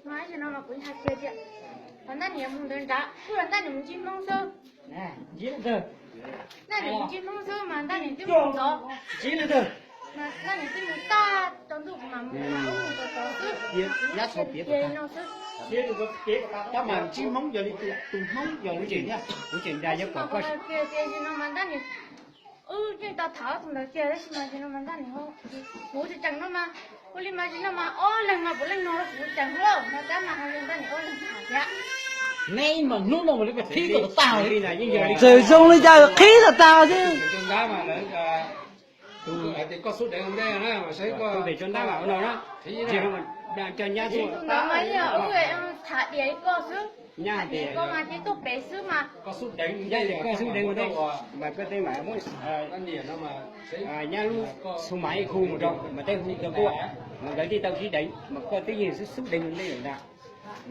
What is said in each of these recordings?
Mas ib zaug no mas kuv hais kiag tias, mas Ntaj Niam mus ntawd nrad, kuj yog Ntaj Niam mus ntsib Hmoob xwb. Ntaj Niam mus ntsib Hmoob xwb mas Ntaj Niam twb mus ntawd. Mas Ntaj Niam twb mus tag rau ntuj mas mus mas ub mus tod tod xwb. Ces no xwb. Tab mas ntsib Hmoob yog li tus Hmoob yog li kuv tseem nra yog kom koj. Tias no mas Ntaj Niam wb yeej tau tham ob tug ntawd kiag tab sis mas no mas Ntaj Niam kuv tseem tseem no mas, ua li mas no mas ob leeg mas puav leej no kuv tseem lawm no tab mas Ntaj Niam ob leeg tham thiab. Neb mas hnub no mas qhib kom tag li. Txawm zoo li cas qhib kom tag xwb. Tus pem tso ntab mas ua no na, tus ntawd mas yog wb tham dias li koj xwb, tham dias li koj mas ces tuaj pem xwb mas. Nyab tias koj xub deev ua ntej, mas koj tej mas muab nyab lub xu mas ib hu mus rau mas tej hu rau koj, mas nkawd thiaj tau sib deev, mas koj twb yeej xub xub deev ua ntej lawm ntag.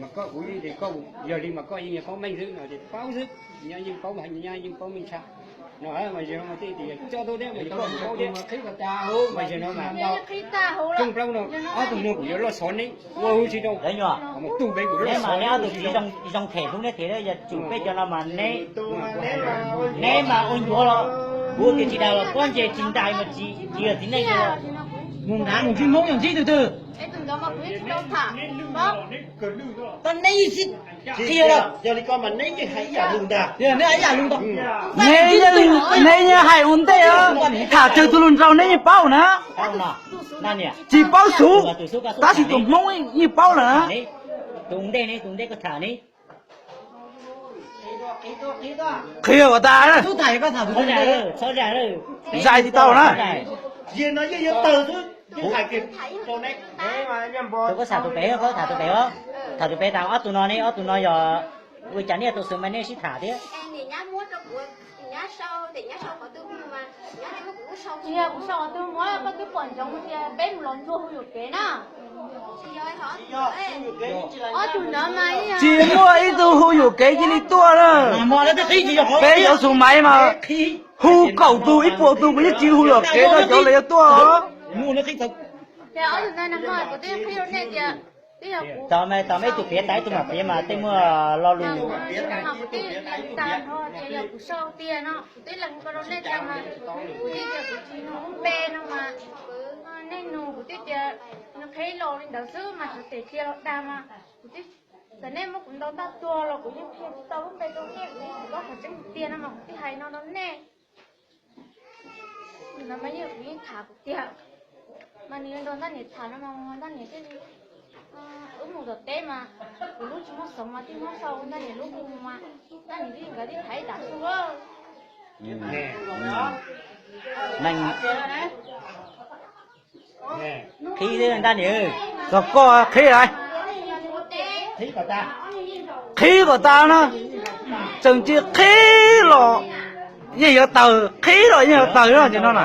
Mas koj kuv yeej tias koj yog li mas koj yeej yog paub meej xwb no tias paub xwb, nyob yeej paub, nyob yeej paub meej tshaj no mas yog mas tej tias coj tuaj thiab mas yog koj paub thiab. Mas yog no mas tsooj plaub no ob tug no kuv yuav luaj xov neb ua huv tsis rau, mas tu pem kuv luaj xov neb ob tug tsis zoo them hlub neb thiab, yog tsum peb cov no mas neb, neb mas ua ncuav los kuv tias tsis dag los pob ntseg tsis ntais mas tsis yog txiv neej li. Mus nrad mus ntsib Hmoob yog ntsib twg twg. Tab neb yeej sib qhia los, yog li ko mas neb yeej hais ib yam lus ntag. Neb yeej, neb yeej hais ua ntej, tham tsawg tus lus nraug neb yeej paub na. Tsis paub xub, tab sis tus Hmoob yeej paub lawm na. Tus ntej ne, tus ntej koj tham ne. Qhia kom tas na. Zais tsis tau na. Koj tham tus pem, koj tham tus pem os. Tham tus pem tas ob tug no ne, ob tug no yog ua cas nej tus xwm mas nej sib tham thiab. Kuv sau twb muab koj twb pom ntsoov tias peb mus los ntsuag hu yuam kev na. Ob tug ntawd mas tsis muaj ib tug hu yuam kev cia li tuaj na. Peb cov xus maiv mas hu kaum tug ib puas tug mas yeej tsis hu yuam kev rau cov lawv yuav tuaj. Tau, tau ib tug piav tas ib tug mam piav mas tej muaj lo lus. Kuv twb lees ko rau nej tias mas, kuv yeej tias kuv tsis nug lub npe no mas, nej nug kuv twb tias nws qhib los li ntawd xwb mas kuv tes cia los dag mas, kuv twb, txawm nej muab kuv ntaus tag tuag los kuv yeej qhia tsis tau lub npe rau nej, kuv yeej tsis paub qhov tseeb tiag no mas kuv twb hais no rau nej. Ntawd mas yeej kuv yeej tham kuv tiag, mas nws yuav nrog Ntaj Niam tham no mas Ntaj Niam thiaj li, wb mus tom teb mas kuv lub tsis muaj xov mas thiaj muab sau Ntaj Niam lub hu mas, Ntaj Niam thiaj nkawd thiaj tham ib tas su. Qhib Ntaj Niam, kom koj qhib lawm. Qhib kom tas na, tseem tsis qhib los yeej yuav tawg, qhib los yeej yuav tawg no ces no na.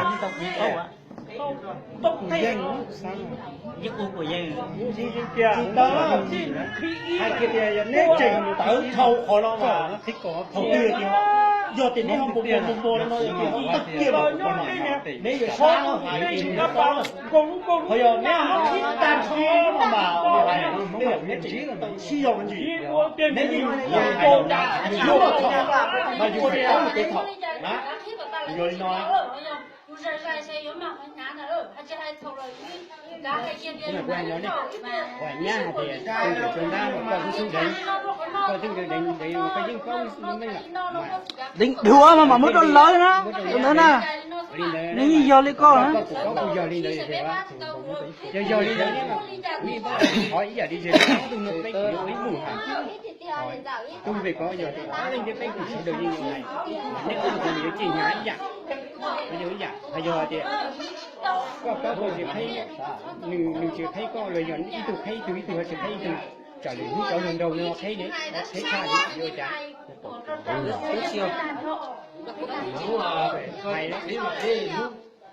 Hais kiag tias yog neb tseem tawv dhau qhov no mas, thaum twg tias, yog tias neb ho npo npo npo npo no, yog tias tawg kiag los neb yuav sab no hais tsis neb pab. Ho yog neb muab qhib tag nrho no mas, neb tseem sib yog ntsis, neb yeej yog hais los nws yuav los thaum, mas yus tsis paub yus kev thaum na. Yog li no. Deev dhuav mas mam muab rau lawv na, tus ntawd na. Nws yeej yog li koj na. Yog yog li ntawd, yog yog li ntawd, qhov ib yam li yog ob tug no peb kuv yuav ua ib mus ha. Tus pem ko yog leej twg peb kuv sawv daws yeej ua hais, neb ob tug no yuav ciaj nyav ib yam, ib yam. Ho yog tias koj paub koj tsis qhib, nws tsis qhib koj los yog ib tug qhib ib tug, ib tug ho tsis qhib ib tug, tsam lwm hnub cov hluas nraug no qhib ne, qhib tshaj li yuav ua cas?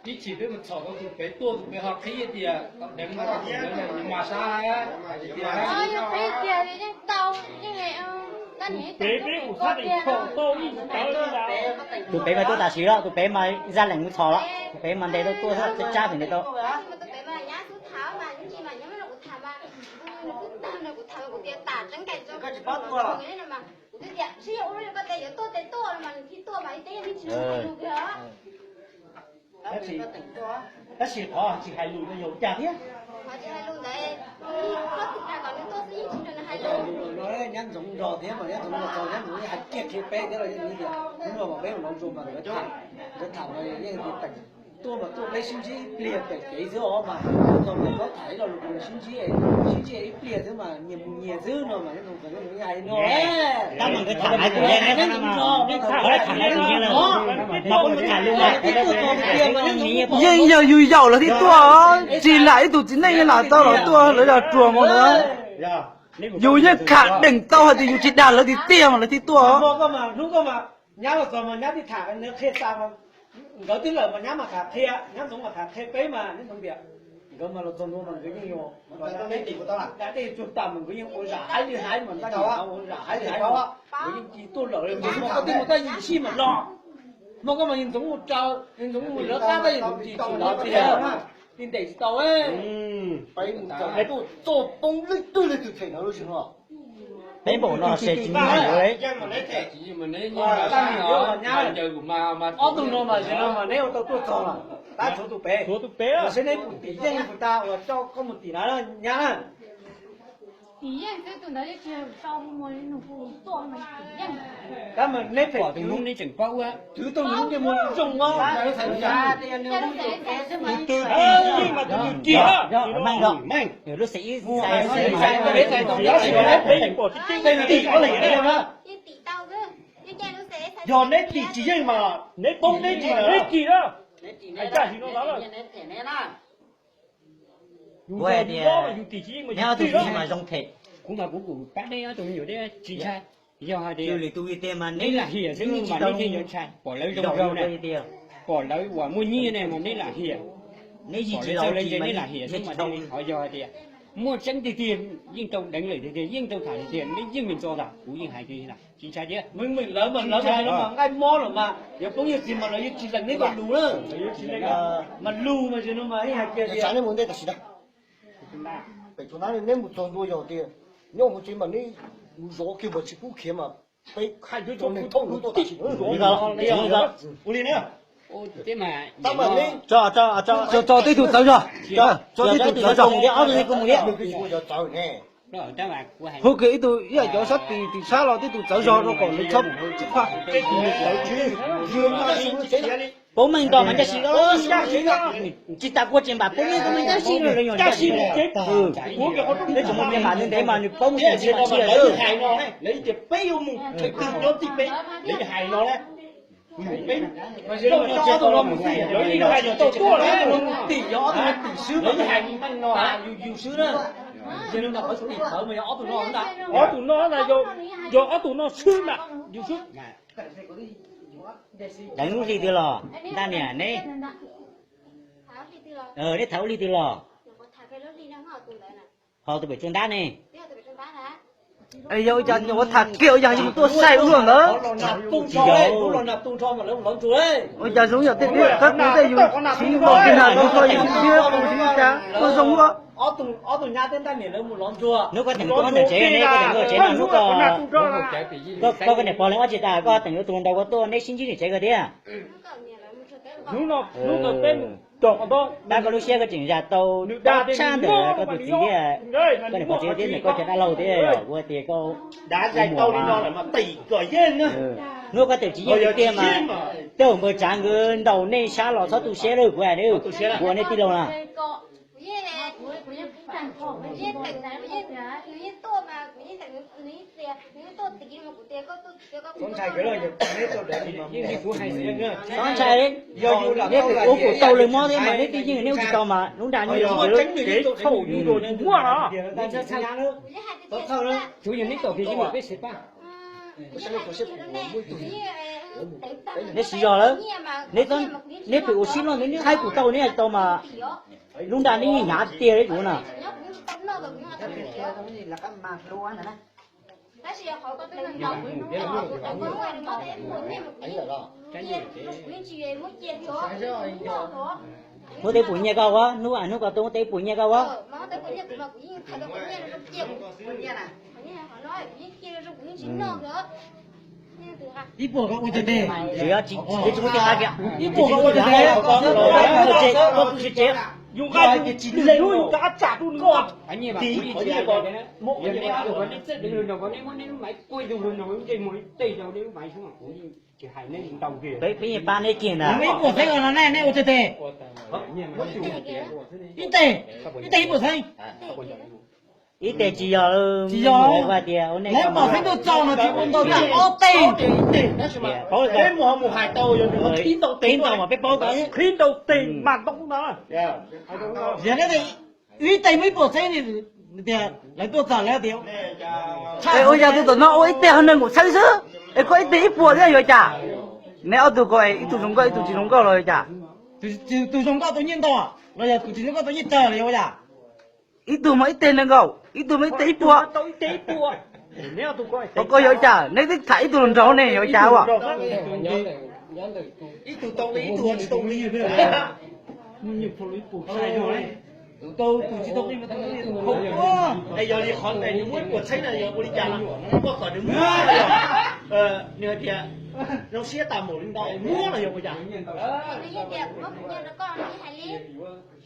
Ib txhis peb mus txhom tau tus pem tuaj, tus pem ho qhib tias deev no, tus pem mas sab hais tias, tus pem mas tuaj tam sim los, tus pem mas zaj leem mus txhom los, tus pem mas ntes tau tuaj xwb, tsab tsab pem ntes tau. Kuv tham kuv tias tam teeb nkaim zoo, kuv twb tias sib yog ua li koj tias yuav tuaj tes tuaj no mas nws thiaj tuaj mas ib teb yeej tsis hais lus kiag. Tab sis qhov tsis hais lus no yog cas thiab? Qhov tsis hais lus ntawd, koj tsis hais kom nws tuaj xwb yeej tsis nrog nws hais lus. Nyab Ntxoov nrog thiab mas Nyab Ntxoov los txog Nyab Ntxoov yeej hais kiag qhia peb thiab los yeej tias hnub no mas peb mus lov ntsuas mas nkawd tham, nkawd tham mas yeej tias teem tuaj mas tuaj peb sib ntsib ib pliag pem kev xwb os mas txog mas txhob tham ib lo lus sib ntsib, sib ntsib ib pliag xwb mas nyias mus nyias xwb no mas Nyab Ntxoov yeej hais no. Tab mas nkawd tham hais tus yeej, tham hais tus yeej, mas kuv tham lus mas yeej yog yus yaum lawv thiaj tuaj, tsis lam ib tug txiv neej yeej lam tau lawv tuaj, lawv yog ruam mus ntawd. Yus yeej kham deem tau hais tias yus tsis dag lawv tiag tiag mas lawv thiaj tuaj. Nyab los txog mas nyab thiaj tham qhia xa, nkawd twb lawm mas nyab mam tham qhia, nyab Ntxoov mam tham qhia peb mas nyab Ntxoov tias nkawd mas los txog ntua mas nkawd yeej yuav da dej tsuag tas mas nkawd yeej ua zam haib li haib mas tab sis ua zam haib li haib, nkawd yeej cia tuaj lawm, mus koj twb mus tab yim sij mas los. Hmo koj mas yawg Ntxoov mus raws, yawg Ntxoov mus lawv qab tab yawg Ntxoov cia tsis los tiag, tsis ntes tsis tau. Peb mus txog tuaj poob leej twg leej twg them no lub tsev no. Peb npaum no se tsis muaj yuav li. Ob tug no mas, no mas neb ua tau tuaj txog lawm, tab tshuav tus pem, seb neb puas tim yeej puas tas uas coj koj mus tim na nyab na. Tim yeej xwb, tus ntawd tsis sau mus li nug hu tuaj mas tim yeej. Tab mas neb pom tus hnub neb tseem paub ua twv tau nws lub ntiaj muag zoo os. Tus twg tim yeej mas tus nws tim na. Meej, lub xeem ib xeem, tim ob leeg na. Yog neb tim tsis yeej mas neb poob neb tim na, neb tim na. Kuv hais tias neb ob tug tim yeej mas zoo them. Kuv mas kuv kuj pab neb ob tug me nyuam deb tsis ntshai. Yog hais tias lwm tus tiag mas neb lam hiam xwb mas neb thiaj yuav ntshai. Pom lawv zoo zoo na, pom lawv uas muaj nyiaj ne mas neb lam hiam. Neb yig tsis tau lawv ces neb lam hiam xwb mas qhov yog hais tias muaj tseeb tiag tiag yeej tau deev lawm tiag tiag, yeej tau tham tiag tiag, neb yeej me ntxo tas kuv yeej hais tiag. Tsis ntshai thiab. Lawv mas lawv mas nqaij mob lawm mas yog poob yawg txiv mas lawv yeej tsis lees neb tus lus na. Mas lus mas no mas hais tias neb mus ntej tam sim na. Pem tsuas nab neb mus txog ntua yog tias nyob hauv tsev mas neb mus zov kiag mas tsis pub khiav mas peb hais rau neeg thoob nws tuaj tam sim. Tso, tso tib tug txawv zog, tso tib tug txawv zog. Hu kiag ib tug ib yam cov sab tim tim sab los tib tug txawv zog rau kom lawv txhob tsis phaj. Poob meej nkaus mas ncaj si, tsis tas kuv tseem npam poob meej koj meej ncaj si lawm, yog ncaj si. Peb tseem muaj nyiaj mas ntev ntev mas nws poob mus tsis mas tsis lawm. Lawv tias peb yuav mus, peb nyob tim peb, lawv hais no na. Lawv hais no, tim yog ob tug tim xwb, lawv hais meej no yus yus xwb na. Yog li ntawd qhov tim khawv mas yog ob tug no na. Ob tug no na, yog ob tug no xwb na, yus xwb. Deev lub hli twg los, ntaj niam neb, neb tham ua hli twg los? Ho tus pem tsuas ntab ne? Yog ua cas nyuam ua tham kiag ua yog yus tuaj saib ua luaj ntawd. Ua cas zoo yog tej qab kuv tej yus siv npaum kiag na, yus tso yus siab kuv siv cas tuaj zoo ua. Hnub koj teem koj niam tsev ne, koj teem koj tsev no, hnub koj, koj niam pog leej ob tsis tas koj teem yuav tus nraug koj tuaj neb sib ntsib niam tsev koj thiab. Hnub no, hnub no peb mus tom qhov ntawd, tab koj lub siab koj tseem zam tau tob tshaj ntawm koj tus txiv thiab, koj niam pog txiv thiab ntawm koj cov dab laug thiab, kuv tias koj dav zais tau li no lawm mas tim kom yeej na. Hnub koj tseem tsis yeej tiag mas tej zaum npawg Tsav nkawd ntaus nej sab los txhob tu siab lawm kuv hais, kuv ua nej tij laug na. Txhob ntshai, neb ua kuv tau lawv mob thiab mas neb twb yeej neb ua tsis tau mas lub nra neb tsis tau. Tsuav yog neb tau tias yeej peb xev paj. Neb siv zog lawm, neb pem ua sib loj neb haib kuv tau neb hais tau mas lub nra neb yeej hnyav tiag tiag li kuv na. Muab tau ib puas nyiaj koj ua, hnub hnub ko tuaj muab tau ib puas nyiaj koj ua. Ib puas koj ua teg teg. Tsis, tsis muab tij qab kiag. Ib puas koj ua teg teg. Koj kuj tsis tsev. Peb, peb yeej pab neb kiag na. Ib puas txheeb no ne, neb ua teg teg. Ib teg, ib teg ib puas txheeb. Ib teg tsis yog, tsis yog. Lawv pom txheeb tuaj txog no tsis ua ntau tag ob teg. Peb mus ho mus hais tau, qhib ntau teg mas peb paub, qhib ntau teg mas ntau ntag. Yog ib teg muaj ib puas txheeb tias lawv tuaj txog lawv tias, ua yog tus tom no ua ib teg ho nees nkaum txheeb xwb, es koj ib teg ib puas thiab yuav cas? Neb ob tug ko ib tug zoo nkauj ib tug tsis zoo nkauj los yuav cas? Tus zoo nkauj tau nyiaj ntau los yog tus tsis zoo nkauj tau nyiaj tsawg los yuav ua cas? Ib tug mas ib teg nees nkaum, ib tug mas ib teg ib puas. Koj yuav ua cas? Neb twb tham ib tug los nraug ne, yuav ua cas ua? Es yog li qhov ntawd nws muab ib puas txheeb no yog ua li cas los koj kom nws muab, nws hais tias zoo siab tas npaum li ntawd muab los yog ua cas?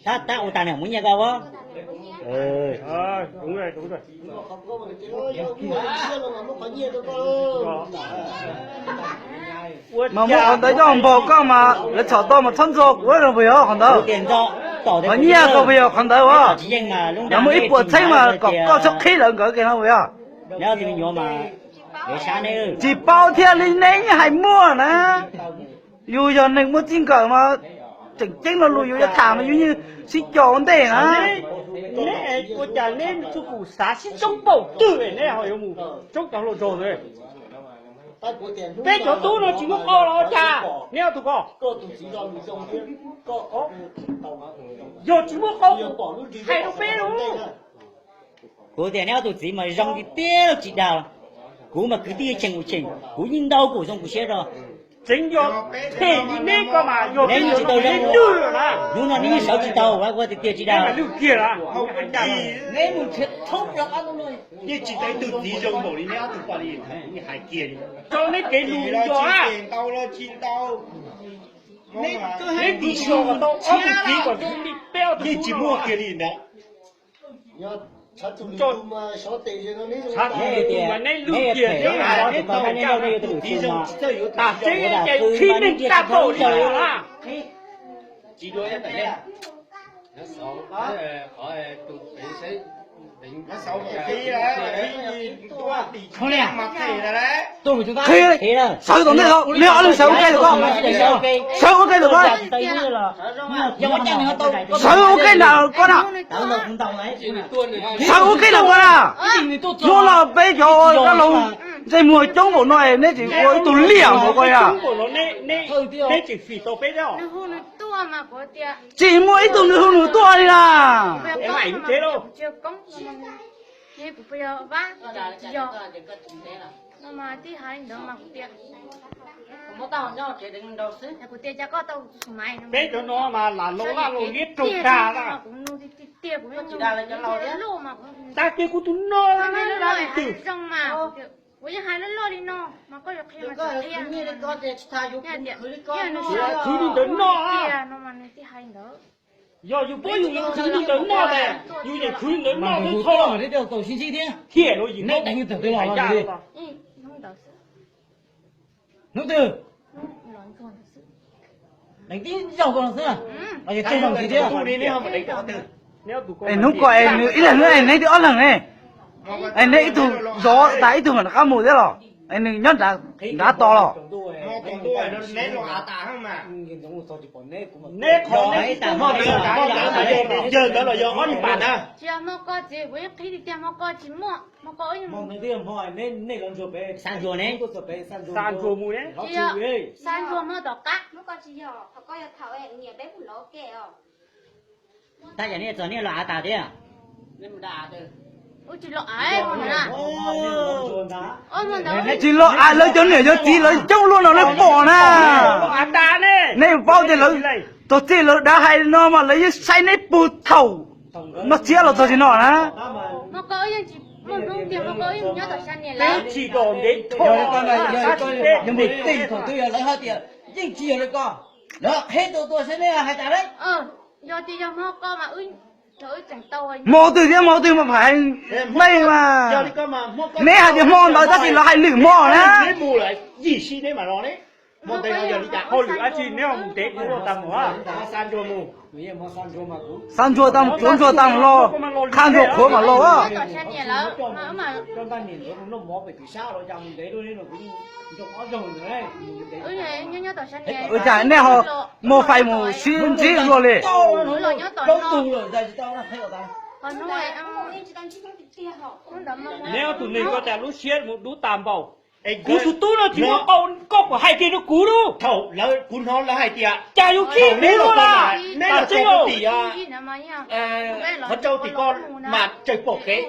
Tab tab ua tag nws muab nyiaj koj ua. Mas muab qhov ntawd coj npog koj mas lawv txhom tau mas txhob ntxo kuv no puas yog qhov ntawd? Qhov nyiaj koj puas yog qhov ntawd as? Lawv muab ib puas txheeb mas kom koj txhob qhib lawv nkawd kiag no puas yog? Tsis paub thiaj li neb yeej hais muaj na. Yus yog neeg muaj txij nkawm mas tseem ceeb lo lus yus yuav tham mas yus yeej sib co ua ntej na. Neb ua cas neb tsuj kum xav sib tsoob npaum twg neb ho yuav mus tsoob cov hluas nraug? Peb cov tub no tsis muaj qau los ua cas? Neb ob tug ko yog tsis muaj qau, hais rau peb lauj. Kuv tias neb ob tug txiv mas zoo tiag tiag tsis dag. Kuv mas kwv tij cheem kuv cheem, kuv yeej ntau kuv zoo kuv siab rau. Tseeb yog them li neb ko mas yog neb tsis tau zoo lawm na. Hnub no neb yeej sawv tsis tau, kuv tiag tiag tsis dag. Yeej tsis tau ib tug txiv zoo npaum li neb ob tug poj li, hais kiag li. Tso neb kev lus yog na. Neb tim su tau ob tug txiv kom li peb ob tug yeej tsis muaj kiag li ntawd. Neb lwj kiag thiab, neb txiv zoo tsis txawj yuav tus txiv zoo, tas tseeb ces khib neeg tag npaum li na. Sawv tom ntej, neb ob leeg sawv ua ke tom ko, sawv ua ke tom ko, sawv ua ke nram ko na, sawv ua ke nram ko na. Hnub no peb cov dab laug ntsej muag coob npaum no es neb tsis ua ib tug liam npaum ko na. Tsis muaj ib tug nws hu nws tuaj li na. Peb cov no mas lam laus laj laus liab raug tag na. Tag kis kuv tus no na, twm. Khwv li ntawd noj. Yog yus paub yus yuav khwv li ntawd noj tas, yus yeem khwv li ntawd noj tau thiab. Thiaj li yim hnub hais ncaj. Hnub twg? Deev tib zaug ko no xwb, los yog tseg zaug ntxiv thiab. Es hnub ko es nws ib leeg, neb twb ob leeg ne. Es neb ib tug zov tas ib tug mam rov qab mus thiab los? Es nws nyob nrad tos los? Yawg ntawd los yog ob niag pam ntawd. Tsis yog hmo ko txiv, kuv yeej qhib tiag tiag hmo ko tsis muaj, hmo ko wb yeej. Xa ntsuag ne, xa ntsuag mus ne. Tsis yog, xa ntsuag hmo tom qab. Hmo ko tsis yog, hmo ko yog thaum niam peb mus lov ke os. Tab yam nej txog nej los av tas thiab. Wb tsis los av, tsis los av, lawv cov niam cov txiv lawv coob luaj no lawv pom na. Nej paub tias lawv Txog txij lawv dav hais no mas lawv yeej saib neb puag thaum noj tsiab los txog txij no na. Yog mus txij thaum twg yog lawv hais tias yeej tsis yog li ko, lawv qheb tua tua saib neb hais cas lawm. Hmo twg thiab hmo twg mas pais meej mas. Neb hais tias hmo ntawd tab sis lawv hais lwm hmo na. Hauj lwm dab tsi neb mus ntev kuv los tag mus. Xa ntsuag tag mus, tsuav ntsuag tag mus los, qha ntsuag qhuav mam los. Ua cas nej ho muaj fais mus sib ntsib luaj li? Neb ob tug neeg ko cas lub siab mus dub tas npaum. Kuv tus tub no tsis muaj qau, koj puas hais kiag rau kuv lub? Thaum lawv, kuv hnov lawv hais tias cas yus khib neb los txog, neb los txog tim qhov tsau tim ko mas tseem pom kev.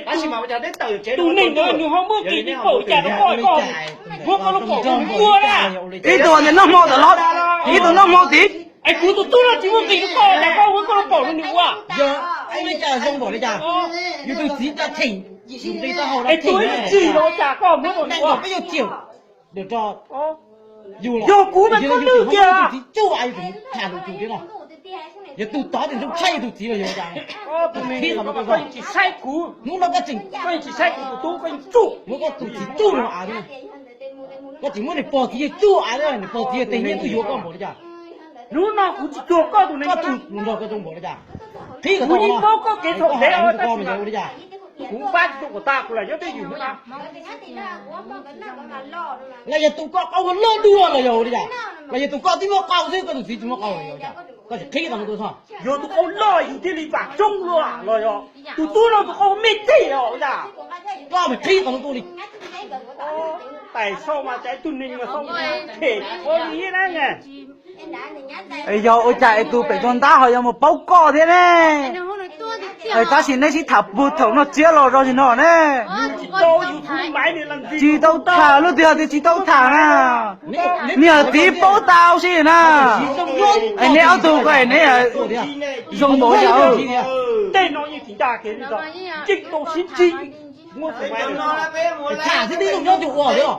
Tab sis mas ua cas neb tawm tsev, tus neeg ntawd nws ho muaj kis npaum cas rau koj, koj muab koj lub paum rau nws ua na. Ib tug tias noj hmo tawm los, ib tug noj hmo tid. Es kuv tus tub no tsis muaj kis rau koj cas koj muab koj lub paum rau nws ua? Yog ua li cas zoo npaum li cas? Yus tus txiv tsa cheem, yus tus txiv tsa haus, es tus tsis los cas koj muab rau nws ua? Peb yog tiag, yog kuv mas koj twb tias tus txiv tsuj, yus tus tham lus tus thiab no. Yog tus tod tseem zoo tshaj yus tus txiv los yog li cas? Koj tsis saib kuv, hnub no koj tseem, koj tsis saib kuv tus tub, koj tsuj, muab koj tus txiv tsuj rau av thiab. Koj tseem muab niam pog txiv yawg tsuj av thiab, niam pog txiv yawg tes nyiaj tuaj yuav koj npaum li cas? Hnub no kuv tsis tuag koj tus neeg, koj tus hluas nraug koj zoo npaum li cas? Qhib kom tau, kuv yeej paub koj kev txhaum ntev, tab sis mas kuv pab tsis tau kom tag, kuv lam nyob twj ywm no. Los yog tus koj qau loj dua los yog ua li cas? Los yog tus koj twb muaj qau xwb, koj tus txiv tsis muaj qau los yog ua li cas? Koj tseem qhib tau no tuaj txog. Yog tus qau loj yus thiaj li vam tseeb luaj los yog tus tub no tus qau me teg os ua cas? Koj mas qhib tau no tuaj li. Tais sau mas cas ib tug neeg mas sau phem ua li na. Es yog ua cas es tus pem tsuas ntab ho yuav mus paub koj thiab ne? Es tab sis neb sib tham puag thaum noj tsiab los zog tsis no ne. Tsis tau tham, lub twg tias tsis tau tham na. Niag txiv paub tau xwb na. Es neb ob tug ko neb zoo npaum li cas? Tej no yeej tsis ncaj kev li, yeej tau sib ntsib. Tham xwb twb zoo nyob tus ua thiab.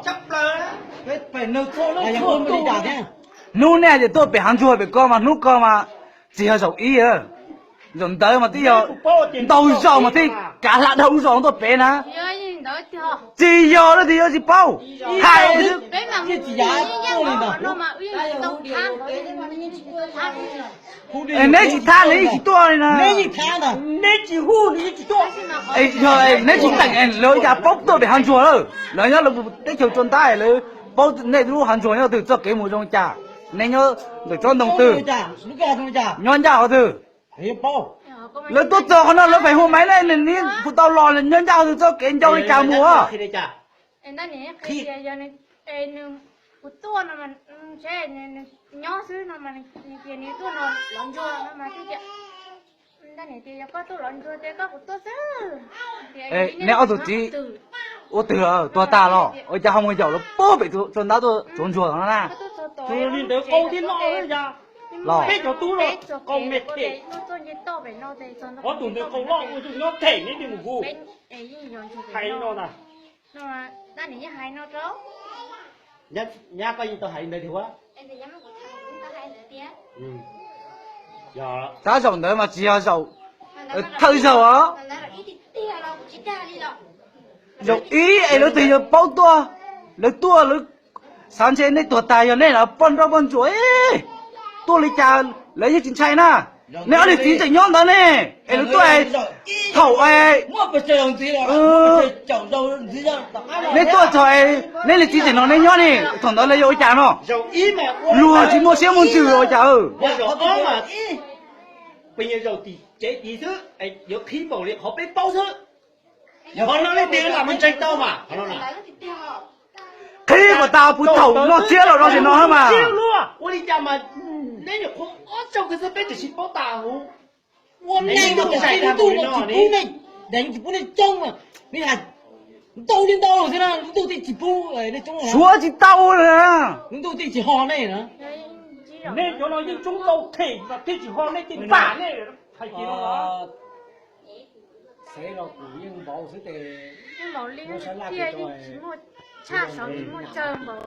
Hnub nej hais tias tuaj pem hav ntsuag pem ko mas hnub ko mas tsis yog zaum ib, zaum ntawd mas twb yog ntau zaus mas thiaj kav hla dhau lub zos tuaj pem na. Tsis yog lub twg yuav tsis paub. Hais es neb tsis thab nws yeej tsis tuaj li na. Neb tsis hu nws yeej tsis tuaj. Yog neb tsis teem lawv cas paub tuaj pem hav ntsuag lawm, lawv nyob lawv teb chaws tsuas ntab lawv paub nej lub hav ntsuag nyob twg, txoj kev mus zoo cas, nej nyob ntawm tsob ntoo twg, nyob ncaj qhov twg. Lawv tuaj txog qhov no lawv feem hu maiv ne, nws puas tau los nyob ncaj qhov twg, txoj kev ncau li cas mus. Neb ob tug txiv ua twg tuag tag los ua cas ho mus yaum lawv puag pem tsuas ntab tuaj tsuav ntsuag no na? Los peb cov tub los qau me them, ob tug ntawd qau loj ua tug nyob them neb twb mus hu. Hais no na. Nyab koj yeej tau hais li ntawd tiag. Tab zaum ntawd mas tsis yog zaum thawj zaug os. Zaum ib es lawv twb yuav paub tuaj, lawv tuaj lawv xav ntshe nej tuag tag yog nej los poj nrauj poj ntsuam, tuaj li cas lawv yeej tsis ntshai na. Nej ob niag txiv tseem nyob ntawd ne, es lawv tuaj thaum nej tuaj txog, nej niag txiv tseem no nej nyob ne, thaum ntawd lawv yuav ua cas no? Luag tsis muaj siab muaj ntsws ua cas. Tsev tid xwb, yuav qhib npaum li qhov peb paub xwb. Qhov no leej twg lam mus ntseeg tau mas, qhib kom tas puag thaum noj tsiab los no sim no mas. Ua li cas mas neb nyuam qhuav ob txog kawg xwb peb tseem tsis paub tas huv. Ua neej no ces lub ntuj no tsis pub nej, deev tsis pub nej coob, nej hais ntau li ntau xwb na, lub ntuj thiaj tsis pub nej coob. Suav tsis tau li. Lub ntuj thiaj tsis ho nej na. Nej cov no yeej tsoob tau them los thiaj tsis ho nej tej pam nej hais kiag no los. Xev los kuv yeej npau xwb tes, yeej npau li muab sab laj kiag, yeej tsis muaj tshaj saud tsis muaj tsawg npaum.